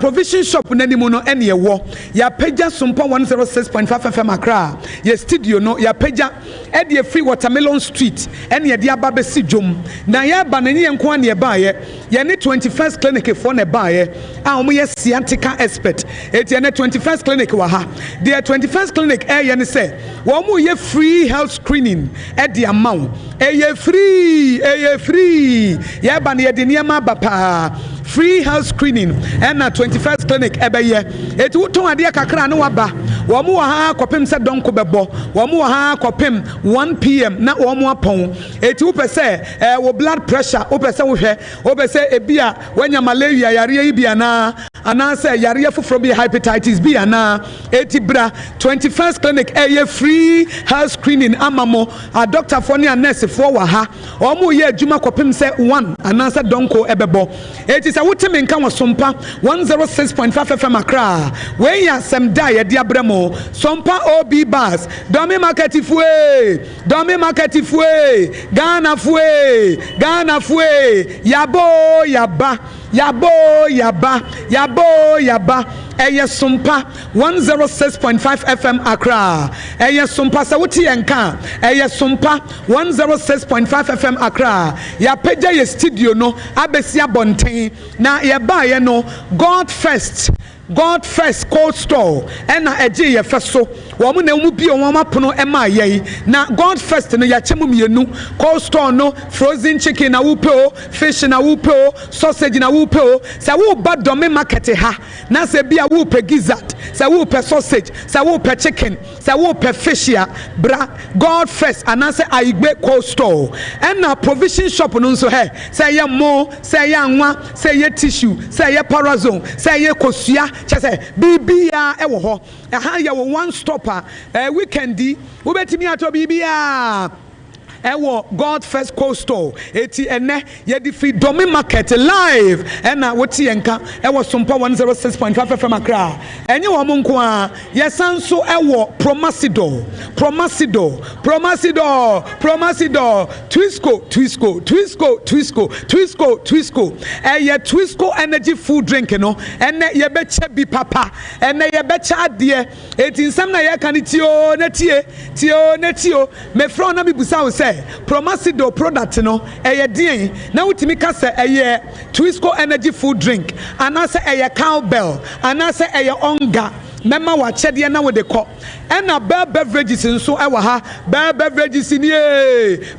Provision Shop no anim no ɛne ɛwɔ. Yɛapagya Sompa 106.5 FM Accra yɛ studio no, yɛapagya ɛde afiri Watermelon Street ɛne yɛde aba bɛsi dwom. Na yɛreba no, ɛnyɛ yɛn nko ara na yɛbaeɛ, yɛne 21st Clinic foɔ na ɛbaeɛ a wɔyɛ sciatica expert. Enti ɛnɛ 21st Clinic wɔ ha. Deɛ 21st Clinic ɛreyɛ ne sɛ wɔreyɛ free health screening ɛde ama wo. Ɛyɛ free, ɛyɛ free. Yɛreba no yɛde nneɛma aba paa. Free health screening ɛna 21st Clinic ɛbɛyɛ. Eti wotɔn adeɛ kakra na waba. Wɔn wɔ ha kɔpem sɛ dɔnko bɛbɔ. Wɔn wɔ ha kɔpem 1 p.m. na wɔn apɔn. Eti wopɛ sɛ wo blood pressure, wopɛ sɛ wohwɛ, wopɛ sɛ ebi a wanya malaria yareɛ yi bi anaa, anaasɛ yareɛ foforɔ bi, hepatitis B anaa, eti bra 21st Clinic, ɛyɛ free health screening ama mo. Adɔktafoɔ ne anɛɛsefoɔ wɔ ha, wɔn yɛ adwuma kɔpem sɛ 1 anaasɛ dɔnko ɛbɛbɔ. Eti sɛ wote me nka wɔ Sompa 106.5 FM Accra, wei yɛ asɛm da a yɛde abrɛ mo. Sompa OB Bus, Dɔme Market fue, Dɔme Market fue, Ghana fue, Ghana fue, yabo yaba, yabo yaba, yabo yaba. Ɛyɛ Sompa 106.5 FM Accra. Ɛyɛ Sompa. Sɛ wote yɛn ka, ɛyɛ Sompa 106.5 FM Accra. Yɛapagya yɛ studio no abɛsi abɔnten na yɛbaeɛ no, God First, God First Cold Store ɛna ɛgye yɛ fɛ so. Wɔn na wɔn bie wɔn apono ɛma yɛn. Na God First no, yɛakyɛ mu mmienu. Cold store no, frozen chicken na wopɛ o, fish na wopɛ o, sausage na wopɛ o, sɛ woba Dɔme Market ha na sɛ bi a wopɛ gizzard, sɛ wopɛ sausage, sɛ wopɛ chicken, sɛ wopɛ fish a, bra God First anaasɛ Ayigbe Cold Store. Ɛna provision shop no nso hɛ, sɛ ɛyɛ mo, sɛ ɛyɛ anwa, sɛ ɛyɛ tissue, sɛ ɛyɛ parazone, sɛ ɛyɛ kosua, kyɛ sɛ biribiara ɛwɔ hɔ. Ɛha yɛ wɔ one stop a weekend yi wobɛtumi atɔ biribiara ɛwɔ God First Cold Store. Eti ɛnɛ yɛde fi Dɔmi Market live ɛna wote yɛn nka ɛwɔ Sompa 106.5 FM Accra. Ɛnyɛ wɔn nko a, yɛsan so ɛwɔ Promasidor, Promasidor, Promasidor, Promasidor, Twisco, Twisco, Twisco, Twisco, Twisco, Twisco. Ɛyɛ Twisco energy food drink no. Ɛnɛ yɛbɛkyɛ bi papa, ɛnɛ yɛbɛkyɛ adeɛ. Eti nsɛm na yɛka no, tie o na tie, tie o na tie o. Mefrɛ wo na mebusa wo sɛ Promasidor product no ɛyɛ deɛn, na wotumi ka sɛ ɛyɛ Twisco energy food drink anaasɛ ɛyɛ Cowbell anaasɛ ɛyɛ Onga, mɛma w'akyɛdeɛ na wode kɔ. Ɛna Bell Beverages nso ɛwɔ ha. Bell Beverages nie,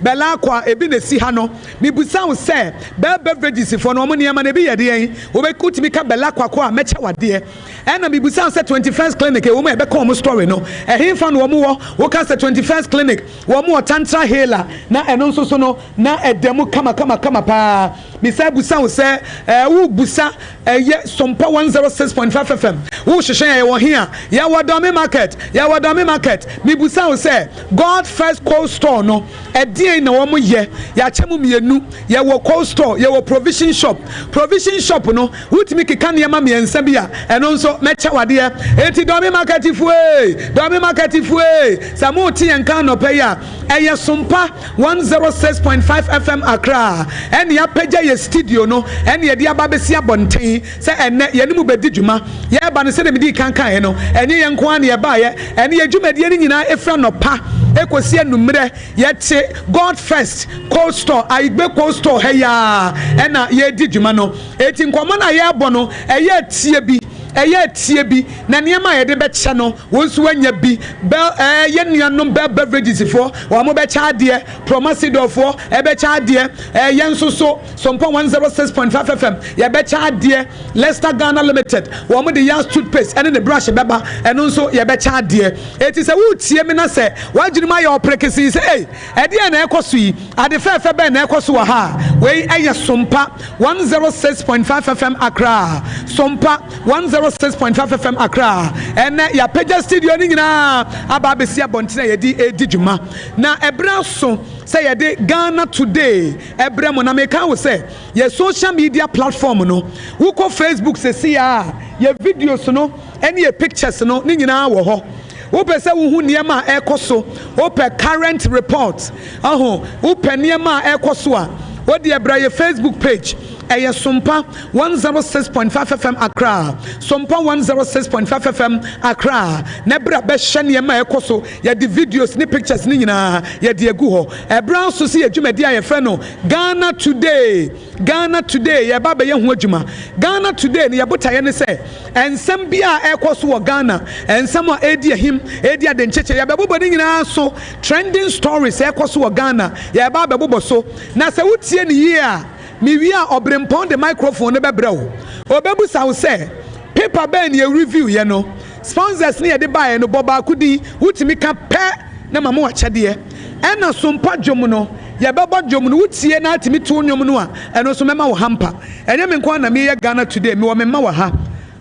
Bella akɔ a ebi na esi ha no. Mibusa wo sɛ Bell Beverages foɔ no, wɔn nneɛma no ebi yɛ deɛn, wobɛtumi ka Bella akɔ a, mɛkyɛ wadeɛ. Ɛna mibusa wo sɛ 21st Clinic ɛwɔ mu a ɛbɛka wɔn story no, ɛhenfa na wɔn wɔ? Woka sɛ 21st Clinic, wɔn wɔ Tantra Hela, na ɛno nso so no na ɛda mu kama kama kama paa. Bisa busa wo sɛ wobusa ɛyɛ Sompa 106.5 FM, wohyehyɛ yɛ wɔ he a? Yɛwɔ Dɔme Market, yɛwɔ Dɔme Market. Mibusa wo sɛ God First Cold Store no, ɛdeɛn na wɔn yɛ? Yɛakyɛ mu mmienu. Yɛwɔ cold store, yɛwɔ provision shop. Provision shop no, wotumi keka nneɛma mmiɛnsa bi a, ɛno nso mɛkyɛ wadeɛ. Eti Dɔme Market fue, Dɔme Market fue, sɛ mo te yɛn kan nɔpɛ yi a, ɛyɛ Sompa 106.5 FM Accra ɛne apagya yɛ studio no ɛne yɛde aba bɛsi abɔnten sɛ ɛnɛ yɛne mu bɛdi dwuma. Yɛreba no, sɛdeɛ medi kan kaeɛ no, ɛnyɛ yɛn nko ara ne yɛbaeɛ. Ɛne yɛ dwumadie no nyinaa ɛfira nɔpa ɛkɔsi anummerɛ. Yɛte God First Cold Store, Ayigbe Cold Store ha yaa ɛna yɛredi dwuma no. Eti nkɔmmɔ no a yɛrebɔ no, ɛyɛ tie bi, ɛyɛ tie bi, na nneɛma a yɛde bɛkyɛ no, wɔn nso anya bi. Bell yɛn nuanom Bell Beverages foɔ, wɔn bɛkyɛ adeɛ. Promasidorfoɔ ɛbɛkyɛ adeɛ. Yɛn nso so Sompa 106.5 FM yɛbɛkyɛ adeɛ. Leicester Ghana Limited, wɔn de Yas toothpaste ɛne ne brush bɛba, ɛno nso yɛbɛkyɛ adeɛ. Eti sɛ wotie mi na sɛ wadwene mu ayɛ ɔpere sɛ ɛy ɛdeɛ na ɛkɔ so yi, ade fɛɛfɛ bɛn na ɛkɔ so wɔ ha? Wei ɛyɛ Sompa 106.5 FM Accra, Sompa 106.5 FM Accra. Ɛnɛ yɛapagya studio no nyinaa aba abɛsi abɔnten a yɛde edi dwuma, na ɛberɛ aso sɛ yɛde Ghana Today ɛbrɛ mo. Na meka wo sɛ yɛ social media platform no, wokɔ Facebook sɛsi a, yɛ videos no ɛne yɛ pictures no ne nyinaa wɔ hɔ. Wopɛ sɛ wohu nneɛma a ɛrekɔ so, wopɛ current report aho, wopɛ nneɛma a ɛrekɔ so a, wode ɛbrɛ yɛ Facebook page. Ɛyɛ Sompa 106.5 FM Accra. Sompa 106.5 FM Accra. Na bra bɛhwɛ nneɛma a ɛkɔ so. Yɛde videos ne pictures ne nyinaa yɛde agu hɔ. Ɛberɛ nso sɛ yɛ dwumadi a yɛfrɛ no Ghana Today. Ghana Today, yɛba abɛyɛ ho adwuma. Ghana Today no, yɛbotaeɛ ne sɛ nsɛm bi a ɛrekɔ so wɔ Ghana, nsɛm a ɛredi ahim, ɛredi adenkyekye, yɛbɛbobɔ ne nyinaa so. Trending stories ɛrekɔ so wɔ Ghana, yɛba abɛbobɔ so. Na sɛ wotie no yie a, mewie a ɔberempɔn de microphone no bɛbrɛ wo. Ɔbɛbusa wo sɛ, paper bɛn na yɛ-review yɛ no? Sponsors ne yɛde baeɛ no, bɔ baako din, wotumi ka pɛ na ma mo akyɛdeɛ. Ɛna Sompa dwom no, yɛbɛbɔ dwom no, wotie na atumi to nnwom no a, ɛno nso mɛma wo hamper. Ɛnyɛ me nko ara na meyɛ Ghana Today, mewɔ me mma wɔ ha.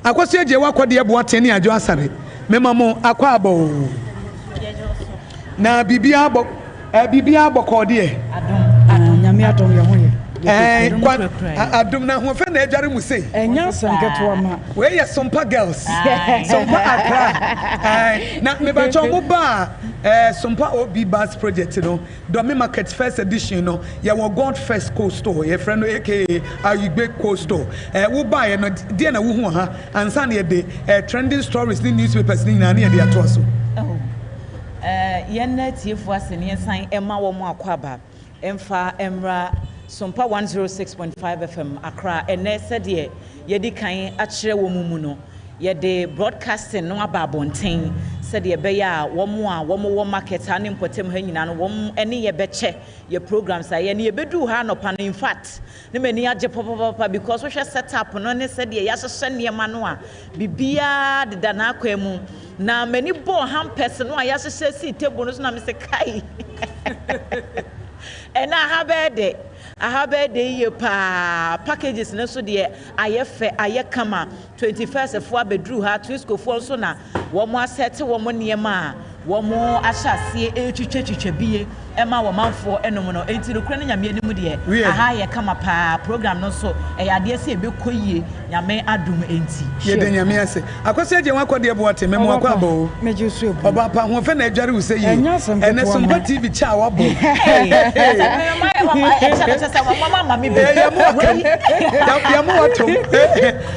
Akwasu Adjei Wakɔdeɛ Boateng ne Adwo Asare, mema mo akwaaba oo. Na biribiara bɔ eh, biribiara bɔkɔɔ deɛ. Adom, Nyame adom yɛ ho yɛ. Eh, kwa, adom na ahoɔfɛ na adware mu sei. Ɛnyɛ asɛm ketewa ma. Wei yɛ Sompa girls, Sompa Accra. Eh, na mebakyɛ ɔmo ba a eh, Sompa OB Bus Project no, Dome Market First Edition no, yɛwɔ God First Cold Store, yɛfrɛ no aka Ayigbe Cold Store. Eh, wo baeɛ no, deɛ na wohu wɔ ha ansa na yɛde eh, trending stories ne newspapers ne nyinaa ne yɛde atoa so. Oh, eh, yɛn atiefoɔ ase ne yɛnsan ɛma wɔn akwaaba mfa mmra Sompa 106.5 FM Accra. Ɛnɛ sɛdeɛ yɛdi kan akyerɛ wɔn mu no, yɛde broadcasting no aba abɔnten sɛdeɛ ɛbɛyɛ a wɔn a wɔwɔ market ha ne mpɔtam ha nyinaa no, wɔn ne yɛbɛkyɛ yɛ programs a yɛ ne yɛbɛduu ha anɔpa no. In fact, ne m'ani agye papapapa because wohwɛ setup no ne sɛdeɛ yɛahyehyɛ nneɛma no a, biribiara deda n'akwan mu, na m'ani bɔɔ hampers no a yɛahyehyɛ sii table no so na mesɛ kai, ɛna aha bɛyɛ dɛ, aha bɛyɛ dɛ yie paa. Packages no nso deɛ, ayɛ fɛ, ayɛ kama. 21st foɔ abɛduru ha, Twisco foɔ nso na wɔn asɛte wɔn nneɛma a wɔn ahyɛ aseɛ ɛretwitwatwitwa bie ɛma wɔn manfoɔ ɛnom no. Enti nokura ne Nyame anim deɛ, aha yɛ kama paa. Program no nso ɛyɛ adeɛ sɛ ɛbɛkɔ yie, Nyame adom enti. Yɛda Nyame ase. Akwasi Agye Wakɔdeɛ Boate, mema wakɔ aba o. Megye so ebu. Ɔba pa, ahoɔfɛ na adware wo sɛ yie. Ɛnyɛ asɛm Ɛnɛ ketewa Sompa ma. TV kyɛ a wabɔ. Yɛmo watom.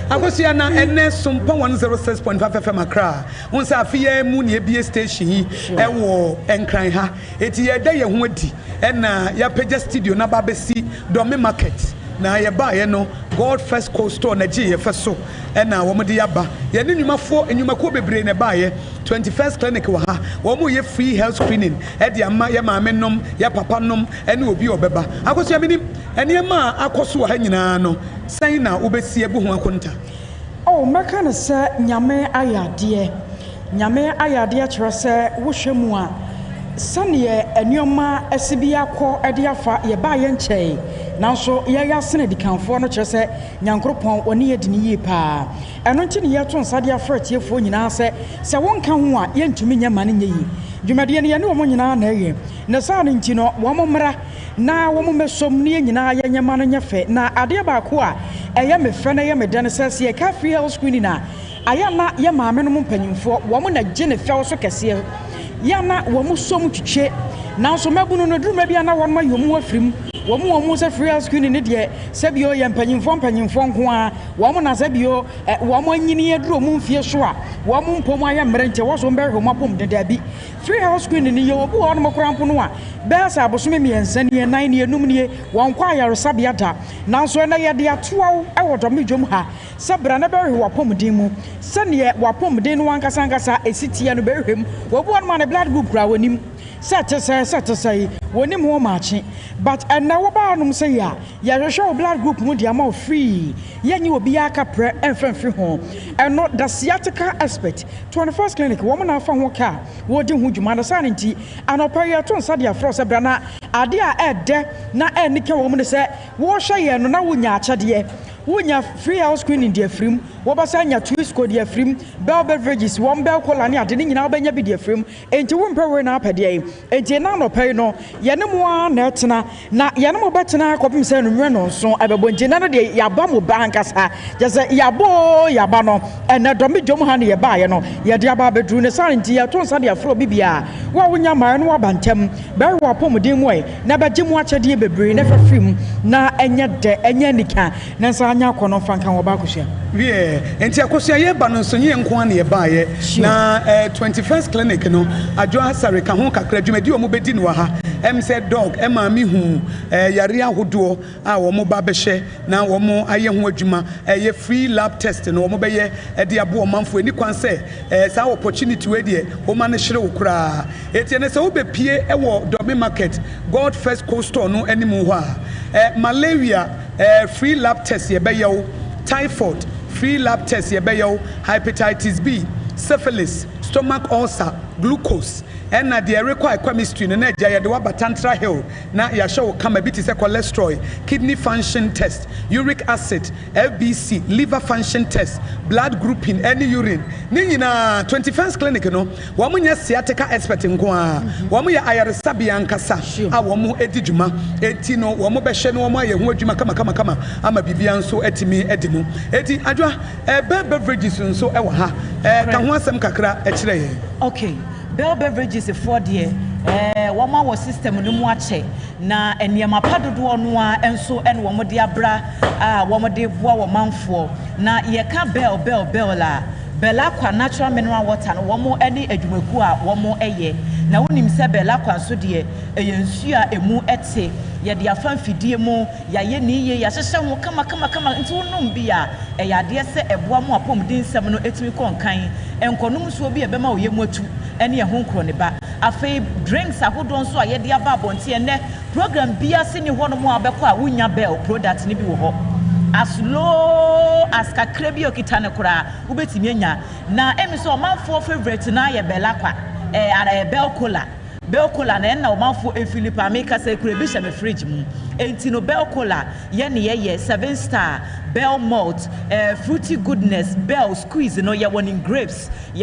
Akosua, na ɛnɛ Sompa 106.5 FM Accra. Wo sɛ afe yɛ mu ne ebie station yi ɛwɔ Nkran ha. Eti yɛda yɛn ho adi ɛna yɛapagya studio na ba abɛsi Dome Market. Na yɛbaeɛ no, God First Cold Store na gye yɛ fɛ so ɛna wɔn de aba. Yɛne nnwumafoɔ, nnwumakuo bebree na ɛbaeɛ. 21st Clinic wɔ ha. Wɔn reyɛ free health screening ɛde ama yɛ maame nom, yɛ papa nom ɛne obi a ɔbɛba. Akosua, menim nneɛma a akɔ so wɔ ha nyinaa no, sɛn na wobɛsi abu ho akonta? Oh, mɛka no sɛ Nyame ayɛ adeɛ. Nyame ayɛ adeɛ kyerɛ sɛ wohwɛ mu a, sɛneɛ nneɛma asi bi akɔ de afa yɛbaayɛ nkyɛe, nanso yɛyɛ asene adikanfoɔ no kyerɛ sɛ Nyankoropɔn ɔne yɛ di ne yie paa. Ɛno nti ne yɛto nsa de afrɛ atiefoɔ nyinaa sɛ sɛ wonka ho a, yɛntumi nyɛ ma no nyɛ yie. Dwumadie no yɛne wɔn nyinaa na ɛyɛ. Ne saa no nti no, wɔn mmra na wɔn mmɛsom na yɛn nyinaa yɛnyɛ ma no nyɛ fɛ. Na adeɛ baako a ɛyɛ me fɛ na ɛyɛ me dɛ ne sɛ, sɛ yɛka free health screening a, ayɛ na yɛ maame nom mpanyimfoɔ wɔn na gye ne fɛw so kɛseɛ, yɛ na wɔn som twitwe. Nanso mmabunu no, duru mmerɛ bi a na wɔn ayɛ wɔn afiri mu. Wɔn sɛ free health screening ne deɛ, sɛbio yɛ mpanyimfoɔ mpanyimfoɔ nko ara wɔn na sɛbio wɔn anyini aduru wɔn mfie so a wɔn mpom ayɛ mmerɛ nti ɛwɔ so wɔn bɛhwehwɛ wɔn apɔmuden. Daabi, free health screening no yɛ obi wɔ hɔnom koraa mpo no a bɛyɛ sɛ abosome 3 nie, 4 nie, 5 nie, wɔn kɔ ayaresabea da. Nanso ɛnɛ yɛde atoa wo wɔ Dɔme dwom ha sɛ bra na bɛhwehwɛ w'apɔmuden mu sɛneɛ w'apɔmuden no ankasa ankasa ɛsi teɛ no, bɛhwehwɛ mu. Obi wɔ hɔnom a ne blood group koraa wɔnim sɛ ɛte sɛ sɛ ɛte sɛ wɔnim ho maakye, but ɛnɛ woba hanom sɛ yi a, yɛhwehwɛ wo blood group mu de ama wo free. Yɛnye obiara kaprɛ ɛmfa mfiri ho. Ɛno the sciatica expert, 21st Clinic, wɔn na afa ho ka a wɔredi ho dwuma no. Saa no nti anɔpa yi yɛto nsa de afrɛ wo sɛ bra na adeɛ a ɛɛdɛ na ɛnika wɔ mu ne sɛ wohwɛ yɛn no na wonya akyɛdeɛ. Wonya free health screening de afiri mu, wobɛsan anya Twisco de afiri mu, Bell Beverages, wɔn Bell Cola ne ade ne nyinaa wobɛnya bi de afiri mu. Enti wompɛ wei na apɛ deɛn? Enti ɛnnɛ anɔpa yi no, yɛne mo ara na ɛtena, na yɛne mo bɛtena ara kɔpem sɛ anwummerɛ nnɔnson ɛbɛbɔ. Enti ɛnnɛ no deɛ, yɛaba mo ba ankasa. Kyerɛ sɛ, yɛabɔ oo, yɛaba no. Ɛnnɛ, Dɔme dwom ha na yɛbaeɛ no, yɛde aba abɛduru. Ne saa nti, yɛreto nsa de afrɛ obi biara, wo a wonnya mmaeɛ no woaba ntɛm. Bɛhwɛ w'apɔmuden mu ɛ, na bɛgye mo akyɛdeɛ bebree na fa firi mu, na ɛnyɛ dɛ, ɛnyɛ anika. Na nsa anyɛ akɔnnɔ mfa nka ho, ɔbaa Akosua. Wiɛ, enti Akosua yɛreba no nso, nyɛ yɛn nko ara na yɛbaeɛ. Na eh, 21st Clinic no, Adwo Asare ka ho kakra, dwumadi a wɔbɛdi no wɔ ha, ɛm sɛ Dɔk ɛmaa me huu eh, yareɛ ahodoɔ a wɔn ba bɛhyɛ na wɔn ayɛ ho adwuma, ɛyɛ free lab test no wɔn bɛyɛ de aboa ɔmanfoɔ, ɛni kwan sɛ eh, saa opportunity wei deɛ woma no hyere wo koraa. Enti ɛnɛ sɛ wobɛpie wɔ Dɔme Market, God First Co Store no anim hɔ a, eh, malaria eh, free lab test yɛbɛyɛ wo, typhoid free lab test yɛbɛyɛ wo, Hepatitis B, syphilis, stomach ulcer, glucose, ɛna deɛ ɛrekɔ a chemistry no na agya yɛde wo aba Tantra Hill na yɛahyɛ wo kama bi te sɛ cholesterol, kidney function test, uric acid, FBC, liver function test, blood grouping ɛne urine ne nyinaa. 21st Clinic no wɔn nyɛ sciatica expert nko ara, wɔn yɛ ayaresabea ankasa a wɔn di dwuma enti no wɔn bɛhyɛ na wɔn ayɛ ho adwuma kamakamakama ama biribiara nso atumi adi mu. Enti Adwoa, Bell Beverages nso wɔ ha. Ka ho asɛm kakra kyerɛ yɛn. Ok, Bell Beverages foɔ deɛ eh, wɔn awɔ system no mu akyɛ, na nneɛma pa dodoɔ no ara nso na wɔn de abra a wɔn de boa wɔn manfoɔ. Na yɛka Bell, Bell, Bell a, Bell Aqua Natural Mineral Water no wɔn ne adwumakuo a wɔn yɛ. Na wonim sɛ Bell Aqua nso deɛ, ɛyɛ nsuo a ɛmu te, yɛde afa mfidie mu, Yɛayɛ no yiye, yɛahyehyɛ ho kamakamakama nti wonom bi a, ɛyɛ adeɛ sɛ ɛboa mo apɔmuden nsɛm no tumi kɔ nkan. Nkɔnom nsuo bi a ɛbɛma wo yam atu ne ɛho nkorɔneba. Afei drinks ahodoɔ nso a yɛde aba abɔnten ɛnnɛ, program biara se nni hɔnom a wobɛkɔ a wonnya Bell product no bi wɔ hɔ. As low as kakra bi a okita no koraa wobɛtumi anya. Na ɛmi sɛ ɔmanfoɔ favourite no ara yɛ Bell Aqua, ɛɛ Bell Cola. Bell cola na ɛna ɔmanfoɔ ɛfili paa me kasa yi koraa ebi hyɛ me fridge mu enti no bell cola yɛ ne yɛyɛ seven star, bell malt, eh, fruity goodness, bell squeeze no yɛwɔ no in grapes, yɛ.